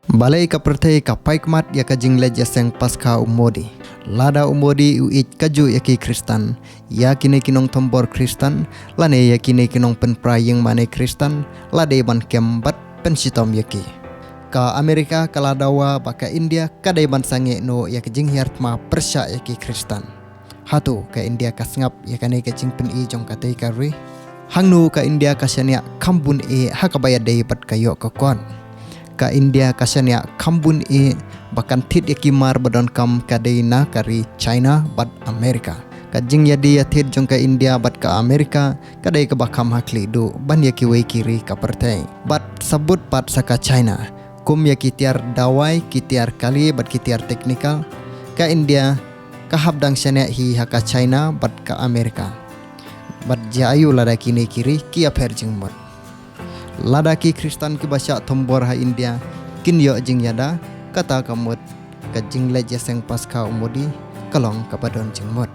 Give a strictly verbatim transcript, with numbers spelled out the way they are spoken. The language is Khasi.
Balei ka pyrthei ka pait khmat ïa ka jingleit ïaseng Paskha u Modi? Lada u Modi u ïeit kajuh ïa ki Khristan, ïa kine ki nongthombor Khristan, lane ïa kine ki nongpynpra ïing mane Khristan, la dei ban kem bad pynshitom ïa ki. Ka Amerika ka la dawa ba ka India ka dei ban sangeh noh ïa ka jinghiar thma pyrshah ïa ki Khristan. Hato ka India ka sngap ïa kane ka jingpyni jong katei ka ri? Hangno ka India ka shaniah kham bun eh ha kaba ïadei bad ka ïoh ka kot? Ka India ka shaniah kham bun eh ba kan thied ïa ki mar ba donkam ka dei na ka ri China bad Amerika. Ka jingïadie ïathied jong ka India bad ka Amerika ka dei kaba kham ha khlieh duh ban ïa kiwei ki ri ka pyrthei. Bad sabut pat sa ka China, kum ïa ki tiar dawai, ki tiar kali bad ki tiar teknikal, ka India ka hap dang shaniah hi ha ka China bad ka Amerika. Bad jia aiu lada kine ki ri ki ïapher jingmut? Lada ki Khristan kiba shah thombor ha India kin ïoh jingïada, kata ka mut ka jingleit ïaseng Paskha u Modi ka long kaba don jingmut.